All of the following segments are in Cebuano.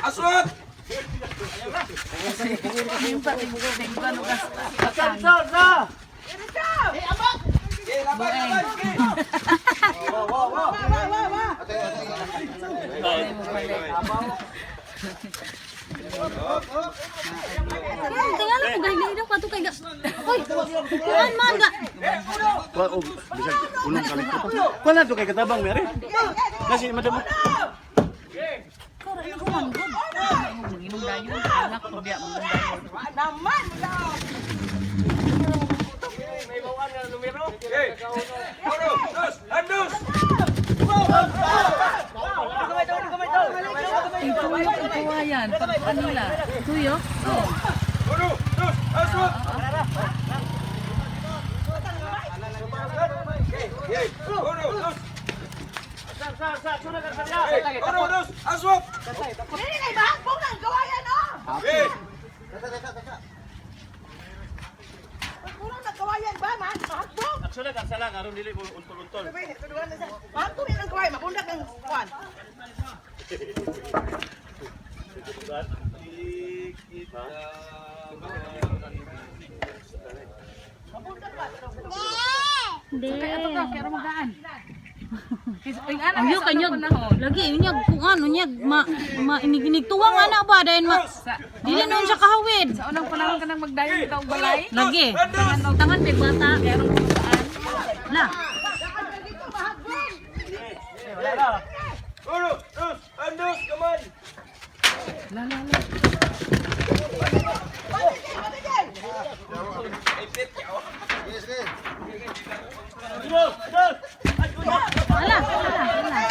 Aswat! Okay, laban, laban, okay. Tingala ko gay daw kato kay ga. Oy, kuan man ga. Wa og bisag unong kalikot. Kuan na to kay katabang mere. Nasi madam. Kora ano kuan gud. Manginom dayon, anak ko biya manginom dayon. Okay. Uno, dos, andos! Ay, tuyok ang kawayan. Pag kanila. Tuyok. Uno, dos, aswat! Okay, okay. Uno, dos. Okay, uno, dos, aswat! Dili kay mahagbong ng kawayan oh. Okay. Pagkurang ng kawayan ba man mahagbong? Aksyon na sala karon dili mo untol-untol. Mahagbong yan ang kawayan, mabundak ang kuan. Hindi. Ato ka, kaya magaan. Ang anak Ayo sa kanyag unang panahon. lagi unyag kuan unyag ma ma inig-inig tuwang ana ba dayon ma. Dili noon siya kahawid. Sa unang panahon ka nang magdayon ka og balay. Lagi. Andos! Tangan pig bata. La. Uno, dos, andos, kamay! La la la. Ala, ala, ala.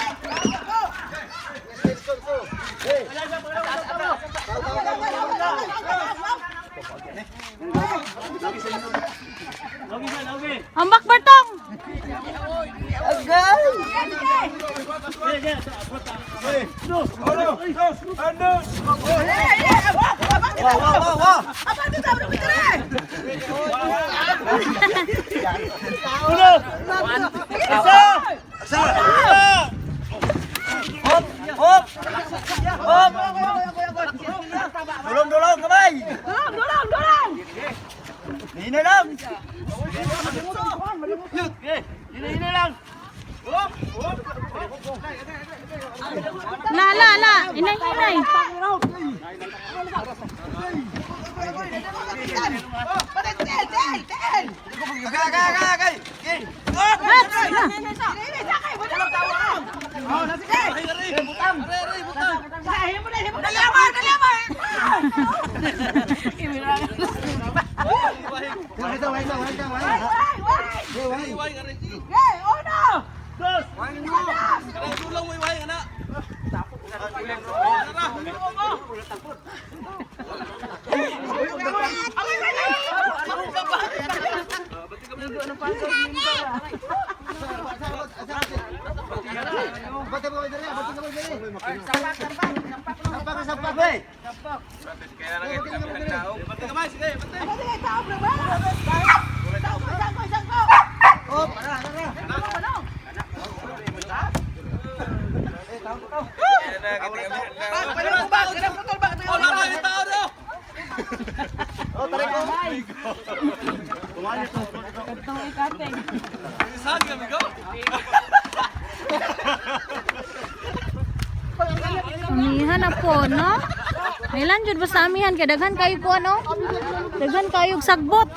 Ambak Bartong. Uno, dos, andos! Dulong, dulong, kamay! Dulong, dulong, dulong! Hina lang! La la la, inay inay. Tel, tel, tel! Agay, agay, agay, agay! Haps, la. Dili sa kay wala tao. Sige. Himo na, himo na. Dali ama, dali ama. Wait, wait, wait, wait. Wait, wait. Sige, uno. Bate mo dali, bate mo dali. Sampak, sampak, wey. Sige, tao bro ba? Sangko, sangko, sangko. Op, ara, ara. Oh, tarik ko. Katong ikating. Amihan na po, no? May jud basta amihan kay daghan kayo ko ano? Daghan kayo og sagbot.